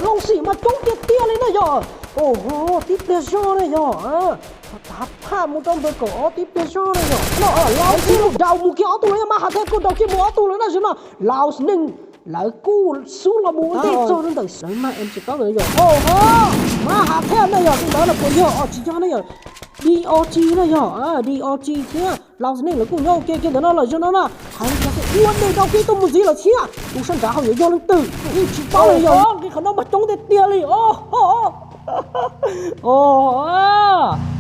Looj Xim mas coob tiag tiag li na yog. Os, tib pliag zog na yog. Tav phaj mus rau npawg kaum ob tib pliag zog na yog. Laus Xim kuj daus mus kiag ob tug lawm, mas Hav Thej kuj daus kiag mus ob tug lawm na yog no. Laus Neej lawv kuj xub los mus ua ntej txog ntawm lawv mag em tsis paub ntawd yog. Os, mas Hav Thej na yog, tus ntawd los puas yog os, tsis yog na yog. D O G na yog, D O G thiab Laus Neej lawv kuj nyob ua ke kiag ntawm no lawm yog no na. Hais li cas ua ntej rau kiag ib tug mus ntxiv lawm thiab, tus sab nrad ho yuav yog leej twg yeej tsis paub li yog. Nqi qhov no mas coob tiag tiag li os.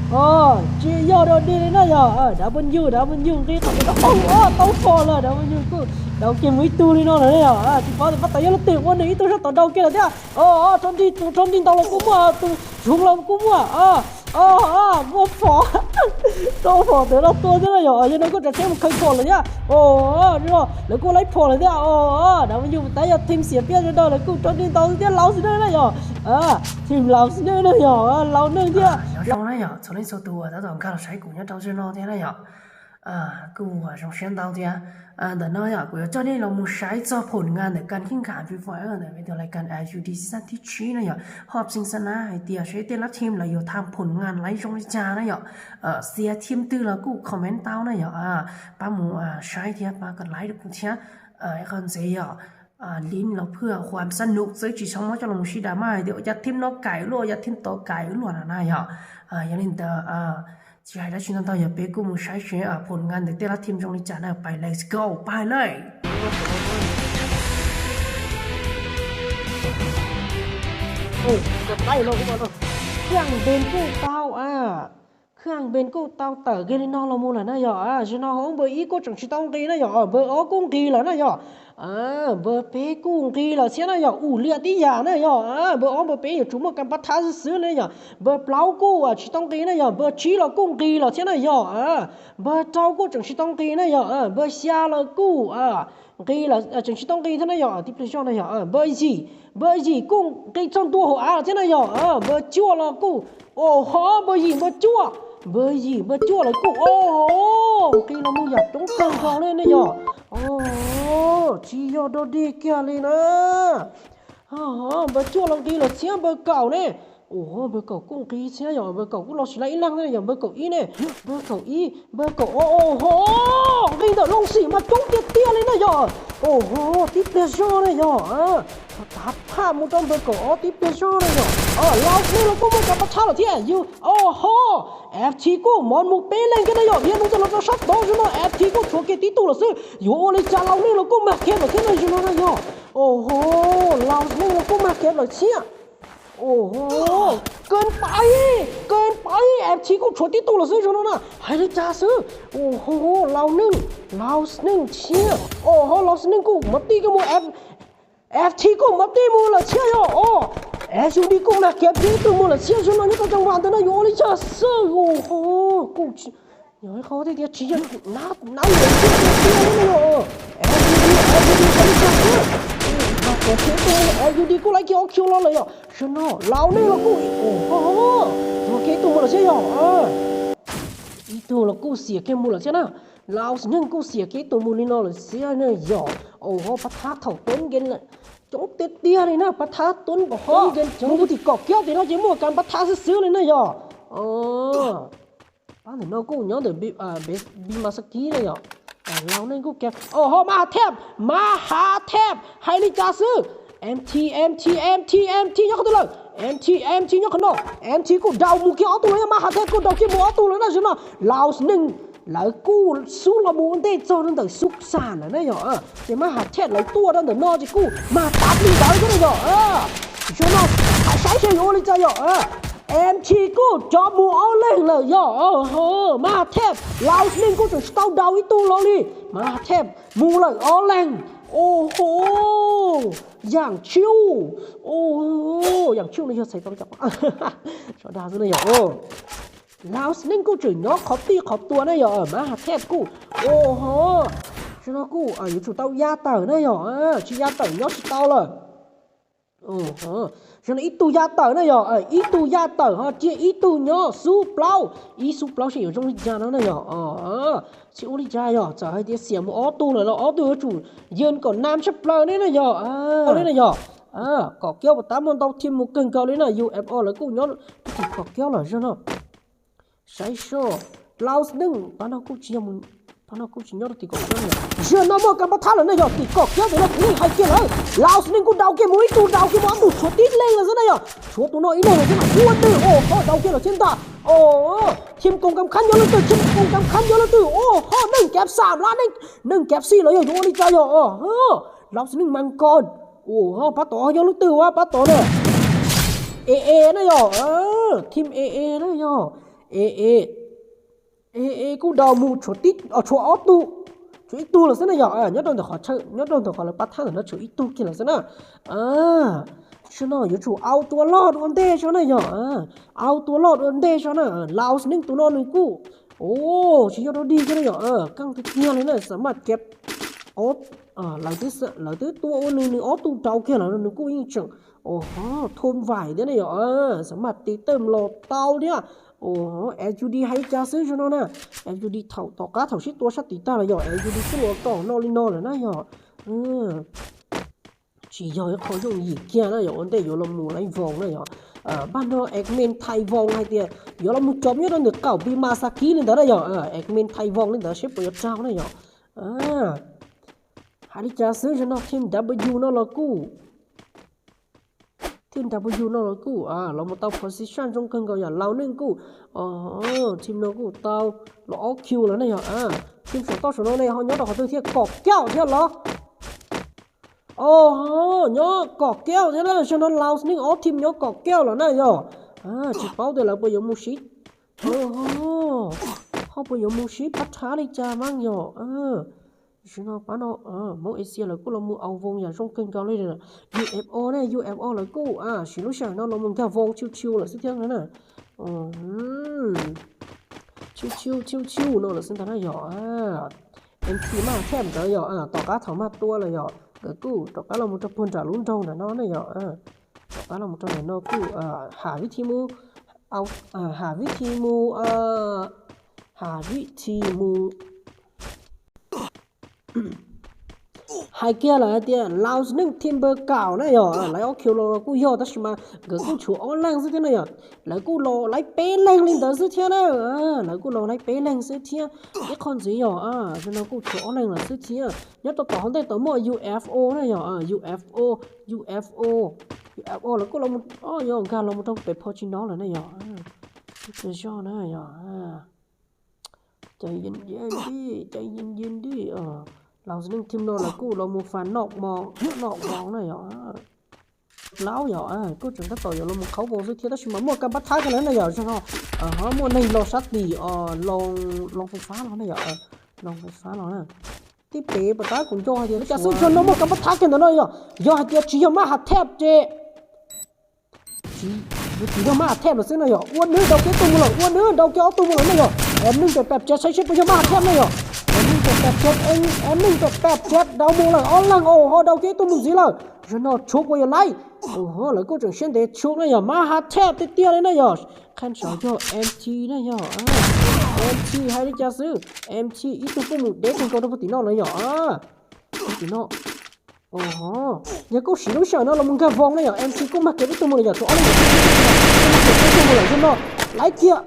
Os, tsis yog dog dig li na yog. W, W nqi qhov no, tau phom lawm, W kuj daus kiag mus ib tug li no lawm na yog. Tsis paub tias pab tau yog leej twg ua nws ib tug sab tom daus kiag lawm thiab. Os, rho nrig, tus rho nrig ntau los kuj muaj, tus tsuv los kuj muaj. Os, muaj phom, rau phom ntawm no tua thiab na yog. Yog no kuj tsav tsheb mus khaws phom lawm thiab. Os, lawv kuj laib phom lawm thiab. Os, W tab yog team xiam piab zoo dog, lawv kuj rho nrig ntau thiab, Laus Neej na yog. Team Laus Neej na yog, Laus Neej thiab. Nyob zoo na yog txhua leej txhua tus uas tab tom nkag los saib kuv nyob rau zej no thiab na yog. Kuj zoo siab ntau thiab. Ntawm no yog kuv yuav coj nej los mus saib txog phom ngas ntawm kas khib kham Free Fire ntawm video lais kas L U D season thib tsib na yog. Hom xees xav na hais tias saib tej lab team lawv yuav tham phom ngas laiv zoo li cas na yog. Xia team twg los kuj comment tau na yog. Pab mus saib thiab pab kom like rau kuv thiab. Qhov ntxiv yog link los phwj huam xab num xwb, tsis tshua muab coj los mus sib dam maj hais tias ua cas team no kaim luaj, ua cas team tod kaim luaj na yog. Yog li ntawd tsis hais dab tsi ntau ntau, yog peb kuj mus saib seb phom ngas ntawm tej lab team zoo li cas na. Pais, let's go, pais lawm. Khab npes kuj tau, khab npes kuj tau tawm kiag li no los mus lawm na yog. Zaum no npawg ib kuj tseem tsis tau nqis na yog, npawg ob kuj nqis lawm na yog. Npawg peb kuj nqis lawm thiab na yog, ua liaj tib yam na yog. Npawg ob npawg peb yuav tsum muaj kas pab thab xwb xwb na yog. Npawg plaub kuj tsis tau nqis na yog, npawg tsib los kuj nqis lawm thiab na yog. Npawg rau kuj tseem tsis tau nqis na yog, npawg xya los kuj nqis, tseem tsis tau nqis thiab na yog, tib pliag zog na yog. Npawg yim, npawg yim kuj nqis txog ntua hauv av lawm thiab na yog. Npawg cuaj los kuj, os ho, npawg yim npawg cuaj, npawg yim npawg cuaj lawv kuj, os ho, nqis los mus yam coob kawg nkaus li na yog. Os, tsis yog dog dig kiag li na. Npawg cuaj los nqis lawm thiab, npawg kaum ne. Os, npawg kaum kuj nqis thiab yog, npawg kaum kuj los tsis laib ib leeg na yog, npawg kaum ib ne. Npawg kaum ib, npawg kaum, os ho, nqis ntawm Looj Xim mas coob tiag tiag li na yog. Os ho, tib pliag zog na yog. Tav phaj mus rau npawg kaum ob tib pliag zog na yog. Laus Neej los kuj muaj kas pab thab lawm thiab yog. Os ho, F T kuj mos mus peb leeg kiag na yog, dhia mus txog los rau sab tod zaum no F T kuj tshuav kiag tib tug lawm xwb, yuav ua li cas Laus Neej los kuj mag kev lawm thiab na zaum no na yog. Os ho, Laus Neej los kuj mag kev lawm thiab. Os ho, kev pais, kev pais, F T kuj tshuav tib tug lawm xwb zaum no na, hais li cas xwb. Os ho, Laus Neej, Laus Neej thiab. Os ho, Laus Neej kuj mus tij kuj mus, F T kuj mus tij mus lawm thiab yog. Os, S U D kuj mag kev peb tug mus lawm thiab zaum no nyob rau cov vas ntawd no yuav ua li cas xwb. Os ho, kuj tsis, yog qhov tias tsis yog nab nab ntawd tiag tiag na yog. S U D, S U D ua li cas xwb. Mag kev peb tug mus, S U D kuj laib kiag ob kiv los lawm yog. Zaum no Laus Neej los kuj, os ho, tshuav kiag ib tug mus lawm thiab yog. Ib tug los kuj xiam kiag mus lawm thiab na. Laus Neej kuj xiam kiag ib tug mus li no lawm thiab na yog. Os ho, pab thab thaum tuab nkees lawm coob tiag tiag li na, pab thab tuab nkees coob, tim kom kiag tim no ces muaj kas pab thab xwb xwb li na yog. Pab ntawm no kuj nyob ntawm Bi Mas Kis na yog. Laus Neej kuj kiag, os ho, Mab Has Thej, Mab Has Thej hais li cas xwb. M T, M T, M T, M T nyob qhov twg lawm? M T, M T nyob qhov no. M T kuj daus mus kiag ob tug lawm, Mab Has Thej kuj daus kiag mus ob tug lawm na zaum no. Laus Neej lawv kuj xub los mus ua ntej txog ntawm Xub Xam lawm na yog. Ces Mab Has Thej lawv tuaj rau ntawm no ces kuj mag tav plig ntawd thiab na yog. Zaum no hais saib seb yuav ua li cas yog. M T kuj cov mus ob leeg lawm yog. Mab Has Thej, Laus Neej kuj tseem tsis tau daus ib tug los li. Mab Has Thej mus lawm ob leeg. Os ho, Yam Tshiuj, Yam Tshiuj no yog txhais tau li cas, so dag xwb na yog. Laus Neej kuj tseem nyob qhov tij qhov tua na yog, Mab Has Thej kuj, os ho, zaum no kuj yuav tsum tau ya tawm na yog, tsis ya tawm nyob tsis tau lawm. Zaum no ib tug ya tawm na yog, ib tug ya tawm ho cia ib tug nyob xub plaub, ib xub plaub seb yuav zoo li cas no na yog. Tsis ua li cas yog, txawm hais tias xiam mus ob tug lawm los ob tug yuav tsum yees kom nam tshaj plaws ne na yog, ne na yog. Kom kiab puas tab muaj ntau thiaj mus kawg nkaus li na. U F O lawv kuj nyob tim kom kiab lawm zog no. Saib seb, Laus Neej, pab no kuj tsis yog, pab no kuj tsis nyob rau tim kom kiab na. Zog no muaj kab pab thab lawm na yog, tim kom kiab ntawm no kuv yeej hais kiag lawm. Laus Neej kuj daus kiag mus ib tug, daus kiag mus ob tug, tshuav tib leeg lawm xwb na yog, tshuav tus no ib leeg lawm xwb mas ua nws, ua ho daus kiag lawm thiab ntag. Os, Thim Koos Kam Khab nyob leej twg, Thim Koos Kam Khab nyob leej twg, ua ho neeg kav xam lab neeg, neeg kav xij los yog yuav ua li cas yog. Laus Neej mas nko, ua ho pab tod yog leej twg ua pab tod na. E e na yog, Thim e e na yog, e e, e e kuj daus mus tshuav tib, tshuav ob tug, tshuav ib tug lawm xwb na yog, nyob rau ntawm qhov, nyob rau ntawm qhov lawv pab thab ntawm no tshuav ib tug kiag lawm xwb na. Zog no yuav tsum au tua loj dua ntej zog na yog, au tua loj dua ntej zog na. Laus Neej tus no nws kuj, o, tsis yog dog dig kiag na yog, keej tiag tiag li na, xam maj kiab, lawv twb tua ua nws, nws ob tug daus kiag lawm nws kuj yeej tseem, o, thum vais thiab na yog, xam maj tiv tawj los tau thiab. Os, S U D hais li cas xwb zog no na. S U D thaum tom qab thaum sib tua sab tid tag los yog S U D twb los tom no li no lawm na yog. Tsis yog ib qho yooj yim kiag na yog, ua ntej yuav los mus laij voos na yog. Pab no admin Thai voos hais tias yuav los mus cov nyob rau ntawm qaum Pi Mas Xas Kis li ntawd na yog, admin Thai voos li ntawd seb puas yuav raug na yog. Hais li cas xwb zog no Team W no los kuj, Team W no los kuj los mus tau position zoo kawg nkaus yog Laus Neej kuj, team no kuj tau los ob kill lawm na yog. Team saum toj saum no ne ho nyob rau qhov twg thiab, kom kiab thiab los? Os, nyob kom kiab thiab na, zog no Laus Neej ob team nyob kom kiab lawm na yog. Tsis paub tias lawv puas yuav mus sib, ho puas yuav mus sib pab thab li cas mas yog. Tam sim no pab no Hmoob Asia lawv kuj los mus au voos yam zoo kawg nkaus li. U F O ne, U F O lawv kuj siv lub sij hawm no los mus nkag voos tshiu tshiu lawm xwb thiab na. Tshiu tshiu tshiu tshiu no lawm xwb ntag na yog. M T maj theb nkawd yog, tom qab thaum maj tua lawm yog nkawd kuj rov qab los mus rau puag nram lub nroog ntawm no na yog. Rov qab los mus rau ntawm no kuj ham vib thi mus, ham vib thi mus, ham vib thi mus. Hais kiag lawm hais tias Laus Neej team npawg kaum na yog, lawv ob kill los kuj yog tab sis mas nkawd kuj tshuav ob leeg xwb thiab na yog. Lawv kuj los laib peb leeg li ntawd xwb thiab na. Lawv kuj los laib peb leeg xwb thiab. Ib qho ntxiv yog, zog no kuj tshuav ob leeg lawm xwb thiab. Nyob rau tom hauv ntej tod muaj U F O na yog, U F O, U F O, U F O lawv kuj los, yog nkag los mus rau pem pho tsis no lawm na yog. Zog na yog, cov yeej yeej di, cov yeej yeej di. Laus Neej team no lawv kuj los mus fas noj mos noj voos na yog. Laub yog, kuj tseem tab tom yuav los mus qhaub voos xwb thiab tab sis mas muaj kab pab thab kiag lawm na yog. Zog no ho muaj neeg los sab tim, los fais fab los na yog, los fais fab los na. Tib pem puas tab kuv nco hais tias li cas xwb zog no muaj kab pab thab kiag ntawm no yog, yog hais tias tsis yog maj has theb ces, tsis yog maj has theb lawm xwb no yog, ua nws daus kiag ib tug mus lawm, ua nws daus kiag ob tug mus lawm na yog. Em neeg pem pem tsev saib seb puas yog maj has theb na yog. Em neeg pem pem tsev, em neeg pem pem tsev daus mus lawm ob leeg os, ho daus kiag ib tug mus ntxiv lawm. Zog no tshuav puas yog laib. Lawv kuj tseem siab ntev tshuav na yog, maj has theb tiag tiag li na yog. Qhov saud yog M T na yog, M T hais li cas xwb, M T ib tug kuj mus deb kawg nkaus rau puag tim no lawm yog. Tim no, yog kuj siv lub sij hawm no los mus nkag voos na yog, M T kuj mag kiag ib tug mus lawm yog, tshuav ob leeg, kuj mag kiag ib tug mus lawm zog no. Laib kiag,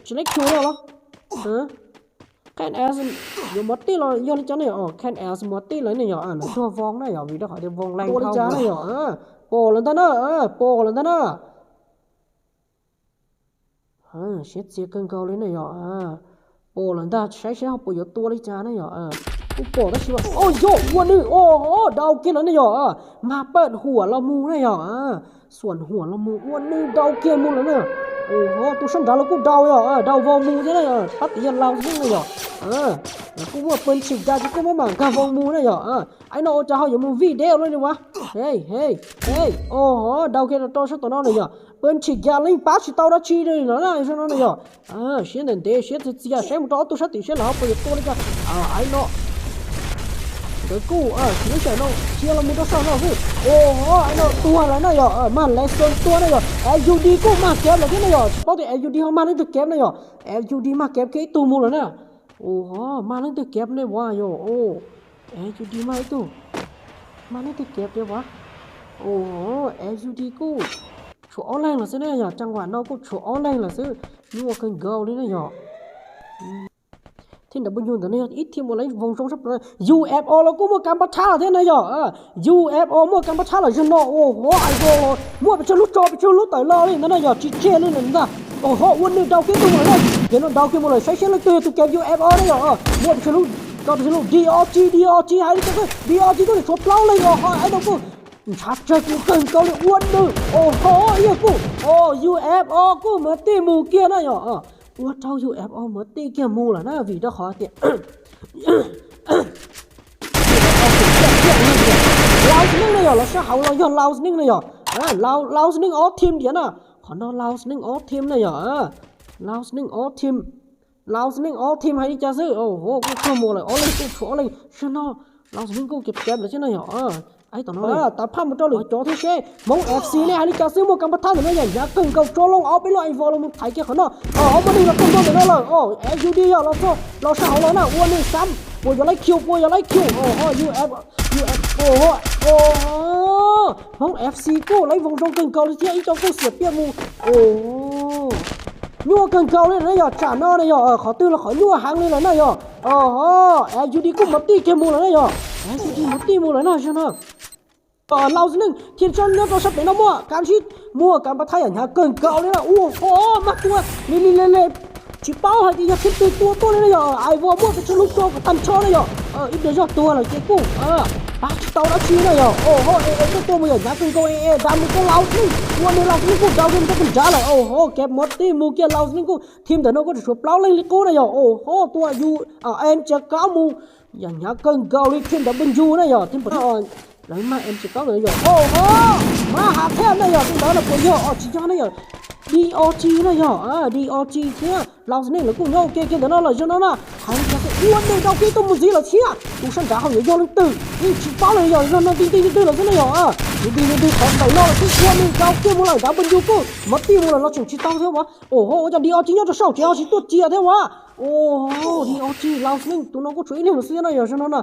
tsis laib kiag no los. K N S yuav mov tij los yog li cas ne yog, K N S mov tij lawm ne yog, lawv tuag voos na yog, vim rau qhov tias voos leej tua li cas na yog, pom lawm ntag na, pom lawm ntag na. Siab txias kawg nkaus li na yog, pom lawm ntag, saib seb ho puas yuav tua li cas na yog. Kuj pom tab sis mas, o yog ua nws, o, daus kiag lawm na yog, mag pawm huam los mus na yog, xuam huam los mus ua nws daus kiag mus lawm na. Tus sab nrad los kuj daus yog, daus voos mus thiab na, pab tim yog laus xwb na yog. Lawv kuj muaj pes tsawg cas ces kuj muab mam nkag voos mus na yog. Aib no ua cas ho yuav mus vij deb ua luaj li ua. He, he, he, o, daus kiag rau sab tom no na yog, pes tsawg cas leej pab tsis tau dab tsi li no na, sab no na yog. Siab ntev ntev, siab txias txias, saib mus rau ob tug sab tim seb lawv ho puas yuav tua li cas. Aib no, nkawd kuj siv lub sij hawm no cia los mus rau saum no xwb. O, aib no tuag lawm na yog, mag lawv xo tuag na yog, S U D kuj mag kev lawm thiab na yog, tsis paub tias S U D ho mag leej twg kev na yog, S U D mag kev kiag ib tug mus lawm na. O, mag leej twg kev ne ua yog, S U D mag ib tug, mag leej twg kev tiag ua. Ua, S U D kuj tshuav ob leeg lawm xwb na yog, caj npab no kuj tshuav ob leeg lawm xwb, nyuaj kawg nkaus li na yog. Team W ntawm no yog ib team uas lawv voos zoo sab plaws. U F O los kuj muaj kas npab thab lawm thiab na yog. U F O muaj kas npab thab lawm zaum no, ua ho Ivo los muaj pes tsawg lub tso pes tsawg lub tawm los li ntawd na yog, tsis tseg li lawm ntag. Ua ho ua nws daus kiag tuaj mus lawm na. Ces no daus kiag mus lawm, saib seb leej twg yog tus kev U F O na yog. Muaj pes tsawg lub, tso pes tsawg lub, D O G, D O G hais li cas xwb, D O G kuj tshuav plaub leeg os, ho Ivo kuj ntshav tsawg mus kawg nkaus li ua nws, ua ho yog kuj, U F O kuj mus tij mus kiag na yog. Ua rau U F O mus tij kiag mus lawm na vim rau qhov tias Lousneej na yog, los sab hauv los yog Lousneej na yog. Lousneej ob team tiag na, qhov no Lousneej ob team na yog. Lousneej ob team, Lousneej ob team hais li cas xwb, kuj tuag mus lawm ob leeg, kuj tshuav ob leeg sab no. Lousneej kuj kiag kiag lawm thiab na yog. Ib tom no tas phaj mus rau lwm cov thiab seb Hmoob F C nej hais li cas xwb, muaj kas npab thab ntawm no yog hnyav kawg nkaus, tso loo ob peb lub Ivo los mus thaiv kiag qhov no. Ob peb leeg los tuaj ntua ntawm no lawm, S U D yog los txog los sab hauv los na, ua nws xab, puas yuav laib kiu, puas yuav laib kiu, U F, U F, Hmoob F C kuj laib voos zoo kawg nkaus li thiab, ib co kuj xiam piaj mus. Nyuaj kawg nkaus li na yog, tsam no na yog qhov twg los qhov nyuaj heev li lawm na yog. S U D kuj mus tij kiag mus lawm na yog, S U D mus tij mus lawm na yog no. Lousneej thiaj tso nyob rau sab pem no muaj kas ntsib, muaj kas npab thab yam hnyav kawg nkaus li na, ua ho mab tua li li le le, tsis paub hais tias yog team twg tua tuaj li na yog. Ivo muaj pes tsawg lub tso kom tag nrho na yog, ib pliag zog tuag lawm ces kuj pab tsis tau dab tsi na yog. Ua ho E E tuaj tua mus yam hnyav kawg nkaus, E E dav mus rau Lousneej, ua nws Lousneej kuj daus kiag mus rau pem nrad lawm, ua ho kev mus tij mus kiag, Lousneej kuj team ntawm no kuj tseem tshuav plaub leeg li qub na yog. Ua ho tua U M C kaub mus yam hnyav kawg nkaus li, team W na yog, team lawv mag M C kaub ntawd yog, ua ho mab has thiab na yog, team ntawd los puas yog os, tsis yog na yog, D O G na yog, D O G thiab Lousneej lawv kuj nyob ua ke kiag ntawm no lawm zaum no na. Hais li cas xwb, ua nws daus kiag tuaj mus ntxiv lawm thiab, tus sab nrad hauv yuav yog leej twg yeej tsis paub lawm yog, zaum no nti nti nti nti lawm xwb na yog. Nti nti nti qhov ntawm no lawm xwb, ua nws daus kiag mus lawm, W kuj mus tij mus lawm, los tseem tsis tau thiab mas. Ua ho ua cas D O G nyob rau saum tsev ho tsis tuaj cia thiab mas. Ua D O G Lousneej tus no kuj tshuav ib leeg lawm xwb na yog, zaum no na.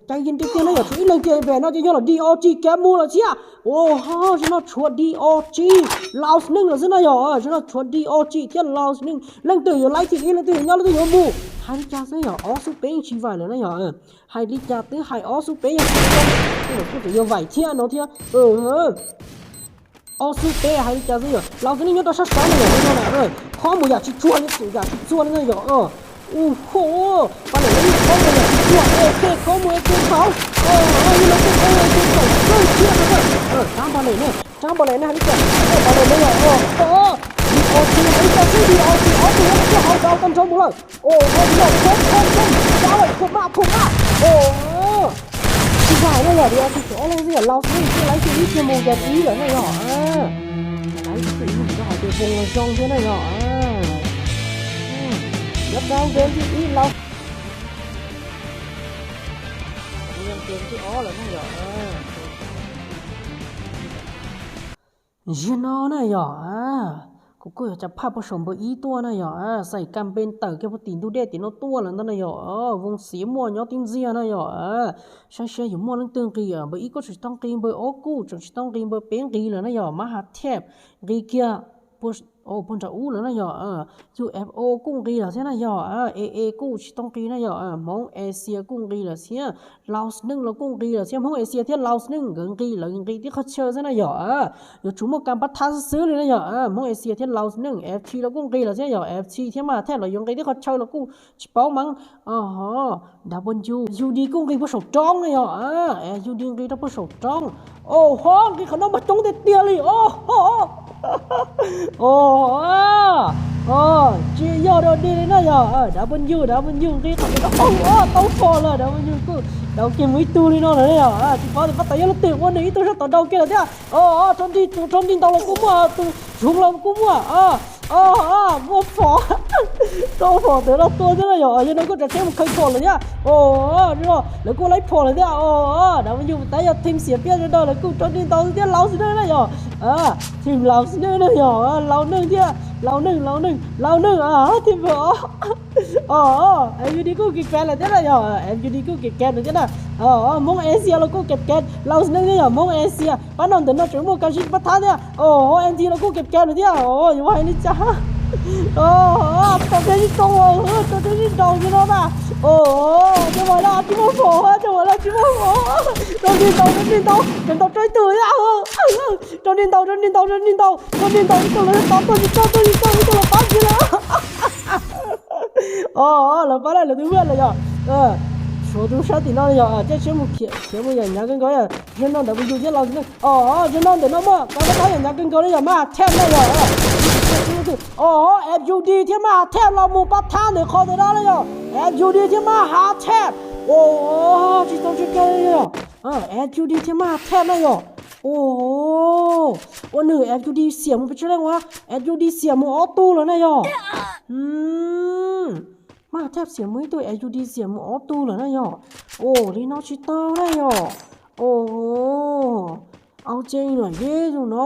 Cai yeej tiag tiag na yog, tshuav ib leeg kiag pem no ces yog los D O G kev mus lawm thiab. Ua ho zaum no tshuav D O G Lousneej lawm xwb na yog, zaum no tshuav D O G thiab Lousneej, leej twg yuav laib thib ib, leej twg yuav nyob, leej twg yuav mus. Hais li cas xwb yog, ob xub peb yeej tsis vaim lawm na yog. Hais li cas twb hais ob xub peb yeej tsis vaim, kuj tseem yuav vaim thiab no thiab. Ob xub peb hais li cas xwb yog, Lousneej nyob rau sab saud no yog, khob mus yam tsis tsuag li, yam tsis txuag li na yog. Ua ho, pab lawm no khob mus yam tsis tsuag, E K khob mus, E K thaum, E K thaum kawg thiab no, rab npab lem ne, rab npab lem ne hais li cas, rab npab lem ne yog, o, D O G hais li cas xwb, D O G ob tug nyob rau sab hauv daus tag nrho mus lawm. Ua ho, no khob khob khob, rab lawm, thuam maj thuam maj. Ua, tsis vaim na yog, D O G tshuav ob leeg xwb yog, Lousneej thiaj laib thib ib kiag mus gas ib lawm na yog. Laib thib ib mus rau hauv ces voos los zoo thiab na yog. Nyob rau game thib ib Lousneej, game thib ob lawm na yog. Zaum no na yog, kuv kuj yuav cov phaj puag saum npawb ib tuaj na yog, xaim kas npe tawm kiag puag tim ntug dej tim no tuaj lawm ntag na yog. Voos xiav muaj nyob tib ntxiag na yog. Saib seb yuav muaj leej twg nqis, npawb ib kuj tseem tsis tau nqis, npawb ob kuj tseem tsis tau nqis, npawb peb nqis lawm na yog, mab has thiab nqis kiag puag nram ub lawm na yog. U F O kuj nqis lawm thiab na yog, E E kuj tsis tau nqis na yog, Hmoob Asia kuj nqis lawm thiab, Lousneej los kuj nqis lawm thiab, Hmoob Asia thiab Lousneej nkawd nqis lawv nqis tib qhov chaw xwb na yog. Yuav tsum muaj kas npab thab xwb xwb li na yog, Hmoob Asia thiab Lousneej, F T los kuj nqis lawm thiab yog, F T thiab Mab Thaj los yuav nqis tib qhov chaw los kuj tsis paub mas. W, U D kuj nqis puag saum roob na yog, U D nqis rau puag saum roob. Ua ho, nqis qhov no mas coob tiag tiag li, ua ho. Tsis yog dog dig li na yog, W, W nqis qhov no tau, tau fo lawm, W kuj daus kiag mus ib tug li no lawm na yog, tsis paub tias pab tau yog leej twg ua nws ib tug sab tom daus kiag lawm thiab. Rau nrig, tus rau nrig ntaus los kuj muaj, tus zoov los kuj muaj. Muaj phom, tau phom tawm los tua thiab na yog, yog no kuj tsav tsheb mus khaws phom lawm thiab. Lawv kuj laib phom lawm thiab. W tab yog team xiam piaj zoo no, lawv kuj rau nrig ntaus thiab, Lousneej na yog. Team Lousneej na yog, Lousneej thiab, Lousneej, Lousneej, Lousneej, team Os, F U D kuj kev kev lawm thiab na yog, F U D kuj kev kev lawm thiab na. Os, Hmoob Asia los kuj kev kev, Loudneej thiab yog Hmoob Asia pab no ntawm no tseem muaj kab zib pab thab thiab. Os, N T los kuj kev kev lawm thiab. Os, yuav hais li cas? Os, tau thiab zib tau, tau thiab zib tau li no na. Os, cov uas lawv tsis muaj foom, cov uas lawv tsis muaj foom, rau ni ntaus, rau ni ntaus, rau ntaus rau ib tug thiab. Rau ni ntaus, rau ni ntaus, rau ni ntaus, rau ni ntaus ib tug los tau, tuaj tsis tau, tuaj tsis tau, ib tug los pab tsis lawm. Os, lawv pab lawm, lawv twb vij lawm yog. Suav tus sab tim no yog, caij tsheb mus khiav, khiav mus yam hnyav kawg nkaus yog. Zog no ntawm mus yus thiab los, os, zog no ntawm no muaj kab pab thab yam hnyav kawg nkaus li yog, Maj Theb na yog. Os, F U D thiab Maj Theb los mus pab thab ntawm qhov ntawm no na yog, F U D thiab Maj Theb. Os, tsis tau tsis kawg li yog, F U D thiab Maj Theb na yog. Os, ua nws F U D xiam mus pes tsawg leej ua, F U D xiam mus ob tug lawm na yog. Maj Theb xiam mus ib tug, F U D xiam mus ob tug lawm na yog. Os, li no tsis tau na yog. Os, au tsees lawm yej zus no,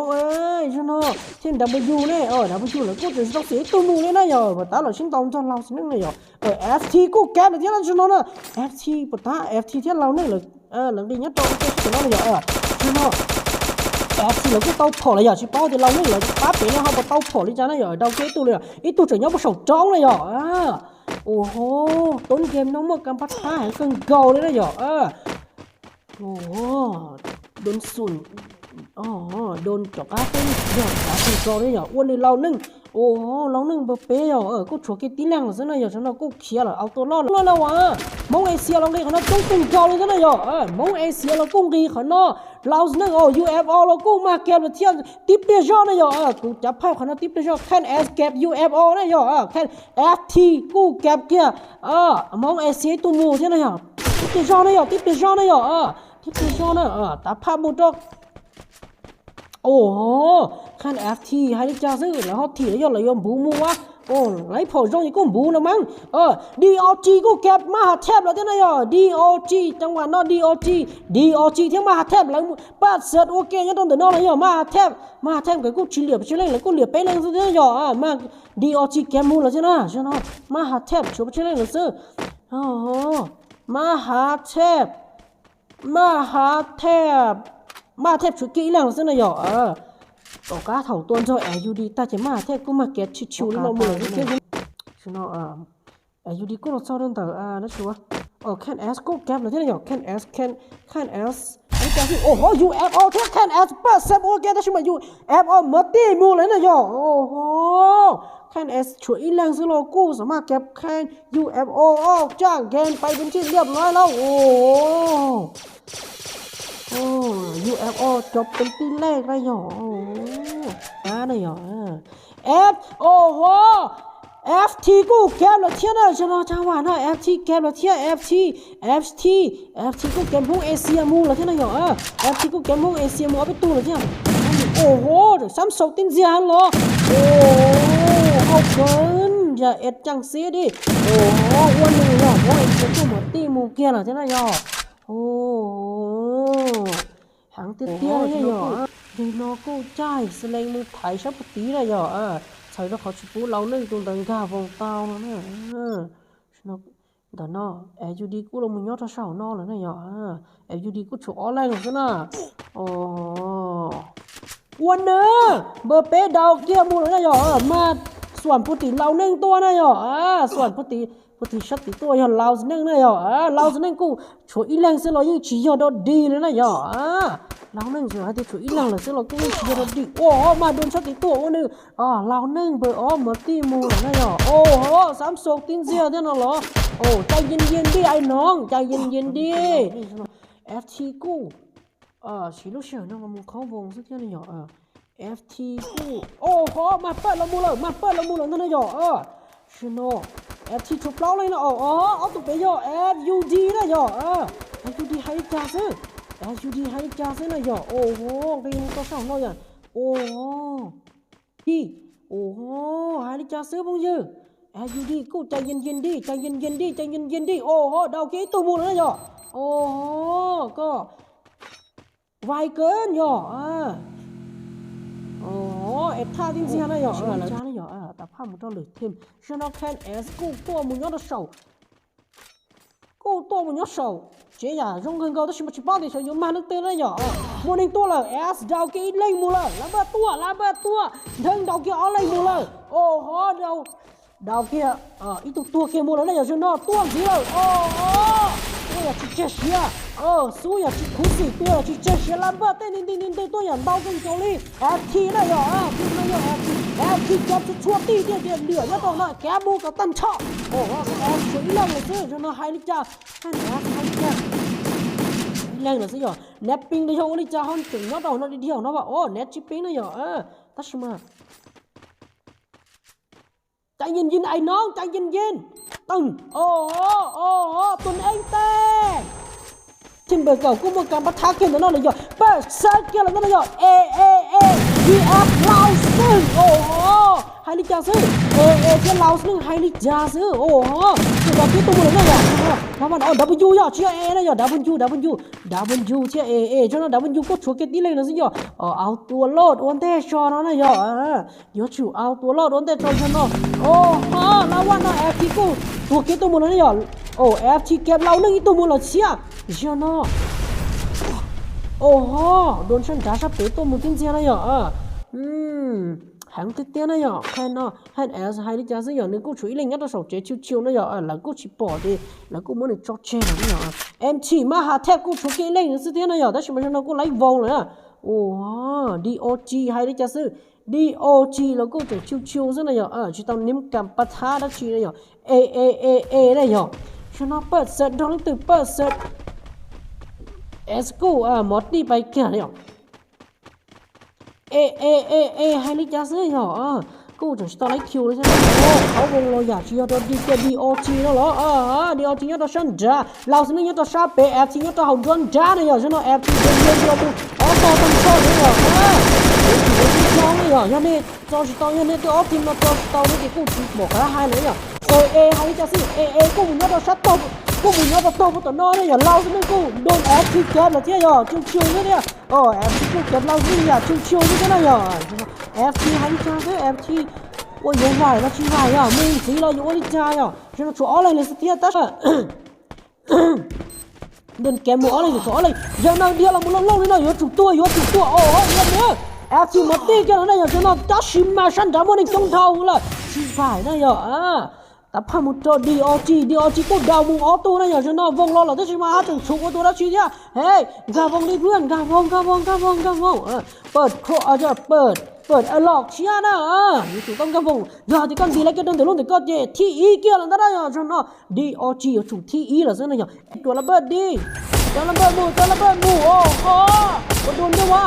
zog no thiab W ne, W lawv kuj tseem tsis tau xiam ib tug mus li na yog, puas tab lawv sib ntaus nrog Loudneej na yog. F T kuj kev lawm thiab na zog no na. F T puas tab, F T thiab Loudneej lawv, lawv nqis nyob rau ua ke sab tim no na yog. Zog no F T lawv kuj tau phom lawm yog, tsis paub tias Loudneej lawv pab pem no ho puas tau phom li cas na yog, dau kiag ib tug li yog, ib tug tseem nyob puag saum roob na yog. Os, tub game no muaj kab pab thab heev kawg nkaus li na yog. Os, Doon Xun, Doon rov qab teb yog kav kawg nkaus li yog, ua nws Loudneej. Os, Loudneej npawg peb yog kuj tshuav kiag tib leeg lawm xwb na yog, tam no kuj khiav lawm, auto loj loj na as. Hmoob Asia los nqis qhov no coob kawg nkaus li xwb na yog. Hmoob Asia los kuj nqis qhov no, Loudneej, U F O los kuj mag kev lawm thiab tib pliag zog na yog. Kuv cav phaj qhov no tib pliag zog, K N S kev U F O na yog, K N F T kuj kev kiag Hmoob Asia ib tug mus thiab na yog. Tib pliag zog na yog, tib pliag zog na yog, tib pliag zog na, tav phaj mus rau Os, K N F T hais li cas xwb, lawv ho thim los yog lawv yuav npuv mus a. Lawv ib phom zoo ces kuj npuv no mas. D O G kuj kev Maj Theb lawm thiab na yog, D O G, cov uas no D O G, D O G thiab Maj Theb lawv paj xav ua ke nyob rau ntawm no los yog Maj Theb, Maj Theb nkawd kuj tsis liam pes tsawg leej, lawv kuj liam peb leej xwb thiab yog. D O G kev mus lawm thiab na, no Maj Theb tshuav pes tsawg leej lawm xwb. Maj Theb, Maj Theb, Maj Theb tshuav kiag ib leeg lawm xwb na yog. Tom qab thaum tua nrog S U D tag ces Maj Theb kuj mag kev tshwm tshwm li no mus lawm thiab. No S U D kuj los txog rau ntawm dab tsi, K N S kuj kev lawm thiab na yog, K N S, K N S, K N S, os, U F O thiab K N S paj xav ua ke tab sis mas U F O mus tij mus lawm na yog. Os, K N S tshuav ib leeg xwb los kuj xam maj kev K N U F O ob tsaj game pais pes tsawg liaj lawm lauj. Os, U F O cov pes tij lej na yog. Ab na yog, F, os, F T kuj kev lawm thiab na, zaum no tag vam no F T kev lawm thiab, F T, F T, F T kuj kev Hmoob Asia mus lawm thiab na yog. F T kuj kev Hmoob Asia mus ob peb tug lawm thiab. Os, Samsung tib ntxiag los. Os, hau kawg, yam es caaj xib di. Os, ua nws yog Hmoob Asia kuj mus tij mus kiag lawm thiab na yog. Os, heev tiag tiag yog. Yog no kuj caij xas lees mus thaiv sab puag tid na yog. Txhawm rau qhov tsis pub Laus Neej tus ntawd nkag voos tau no na. Ntawm no, S U D kuj los mus nyob rau saum no lawm na yog. S U D kuj tshuav ob leeg xwb na. Ua nws, npawg peb daus kiag mus lawm na yog. Mas xuam puag tim Laus Neej tuaj na yog. Xuam puag tim, puag tim sab tid tuaj yog Laus Neej na yog. Laus Neej kuj tshuav ib leeg xwb los yeej tsis yog dog dig li na yog. Laus Neej hais tias tshuav ib leeg lawm xwb los kuj yeej tsis yog dog dig. Ua mas dua sab tid tuaj ua nws. Laus Neej npawg ob mus tij mus lawm na yog. Os, Samsung tib ntxiag thiab no los. Os, cai yej yej dij ai noov, cai yej yej dij. F T kuj siv lub sij hawm no los mus khoob voos xwb thiab na yog. F T kuj, os, mas pawg los mus lawm, mas pawg los mus lawm ntag na yog. Sim no, F T tshuav plaub leeg na, os, ob tug pem yog F U D na yog. F U D hais li cas xwb, F U D hais li cas xwb na yog. Os, nqis mus tau saum no yog. Os, os, hais li cas xwb phooj ywg. F U D kuj cai yej yej dij, cai yej yej dij, cai yej yej dij. Os, daus kiag ib tug mus lawm na yog. Os, koj vais kawg yog. Os, es thaj tib ntxiag na yog, lawv na yog, tas Phaj mus rau lwm team, zaum no K N S kuj tuaj mus nyob rau saum, kuj tuaj mus nyob saum tsev yam zoo kawg nkaus tab sis mas tsis paub tias xyov yuav mag leej twg na yom. Muaj neeg tuaj lawm, S ntaus kiag ib leeg mus lawm, Lab Npaj tuaj, Lab Npaj tuaj, Ntheeb ntaus kiag ob leeg mus lawm, o ho, ntaus kiag ib tug tuag kiag mus lawm na yom. Zaum no tuaj ntxiv lawm, o, tuaj yam tsis tseg siav, Xub yam tsis khuv xim, tuaj yam tsis tseg siav, Lab Npaj tej nti nti nti nti tuaj yam ntau kawg nkaus li. F T na yom, F T, F T cov txhua txhua tij tiag tiag, nyiam nyob rau no kav mus kom tag nrho. O, tshuav ib leeg lawm xwb, zaum no hais li cas, hais li cas, ib leeg lawm xwb yom. Nab Pin yog ua li cas ho tseem nyob rau no dhia dhia no as, o, Nab Tsis Pin na yom, tab sis mas Cai Nyin Nyin, ai nov, Cai Nyin Nyin, tag, o, o, tus neeb tej. Team npawg kaum kuj muaj kas pab thab kiag ntawm no lawm yog Paj Xawb kiag lawm ntawm no yog A A A D F Lauj xwb, o, hais li cas xwb, A A thiab Lauj xwb, hais li cas xwb, o, tsis tau tib tug mus lawm na yom. W yog tsis yog A A na yog W W, W W thiab A A, zaum no W kuj tshuav kiag tib leeg no xwb yog, o, auto load ua ntej tso no na yog. Yuav tsum auto load ua ntej tso zaum no. O ho, lab vaj no F T kuj tuag kiag tuaj mus lawm na yom. O, F T kiag Lauj neej ib tug mus lawm thiab. Zaum no, o ho, dua sab nrad sab pem tuaj mus tib ntxiag na yom. Heev tiag tiag na yom. Qhov no H S hais li cas xwb yom, nws kuj tshuav ib leeg nyob rau saum tsev chill chill na yom, lawv kuj tsis pom ces lawv kuj muab nws tso tseg lawm na yom. M T mas ha thej kuj tshuav kiag ib leeg xwb thiab na yom, tab sis mas zaum no kuj laib voos lawm na. O, D O G hais li cas xwb, D O G los kuj tseem chill chill xwb na yom, tsis tau niv kas pab thab dab tsi na yom. A A A A na yom, zaum no Paj Xawb nrog leej twg, Paj Xawb, S kuj mov tij pais kiag na yom. A A A A hais li cas xwb yog, kuj tseem tsis tau laib kill li thiab. Qhov voos los yam tsis yog rau D K D O G no los, D O G nyob rau sab nrad, Lauj xwb neej nyob rau sab pem, F T nyob rau hauv nruab nrab na yom, zaum no F T dua mus ob tog tag nrho li yom. Yuav tsum ua tib zoo na yom, yog nej tso tsis tau, yog nej tej ob team no tso tsis tau no ces kuj tsis pom qab hais lawm yom. A A hais li cas xwb, A A kuj mus nyob rau sab tog, kuj mus nyob rau tog puag tom no na yom, Lauj xwb neej kuj dua F T kiag lawm thiab yom, chill chill xwb thiab. F T kuj kiag Lauj xwb yam chill chill xwb thiab na yom. F T hais li cas xwb, F T ua yuav vaim los tsis vaim yom, mus ntxiv los yuav ua li cas yom, zaum no tshuav ob leeg li xwb thiab tab sis Dua kev mus ob leeg, tshuav ob leeg, yog no dhia los mus looj looj li no yuav tsum tuag, yuav tsum tuag os, yog mus F T mov tij kiag no na yom, zaum no tab sis mas sab nrad muaj neeg coob dhau lawm, tsis vaim na yom. Tav phaj mus rau D O G, D O G kuj daus mus ob tug na yom, zaum no voos los lawm tab sis mas haj tseem tshuav ua tus dab tsi thiab. He, nkag voos li pliag, nkag voos, nkag voos, nkag voos, nkag voos. Pawm, pawm, pawm alog tshiab na, yuav tsum tau nkag voos, yog tias koj ntis lawv kiag rau ntawm lub ntawm koj ces thib ib kiag lawm ntag na yom, zaum no D O G yuav tsum thib ib lawm xwb na yom. Tuam la npawj di, tuam la npawj mus, tuam la npawj mus, o ho, ua dua ntiag ua,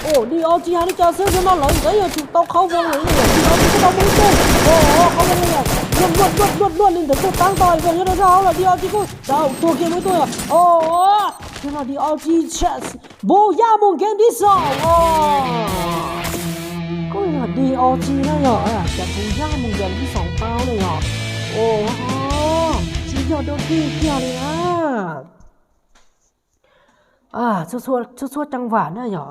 o D O G hais li cas xwb, zaum no lawv ntawd yuav tsum tau qhov voos lawm, D O G kuj tau mus ib tug, o qhov voos yog luaj luaj luaj luaj li ntawd kuj tab tom voos nyob rau sab hauv lawm, D O G kuj tau tuag kiag mus ib tug, o, zaum no D O G npus yaj mus game thib xoom os. Kuj yog D O G na yom, cas npus yaj mus game thib xoom tau na yom. O, tsis yog dua dig kiag li na. Txhua txhua caj vam na yom,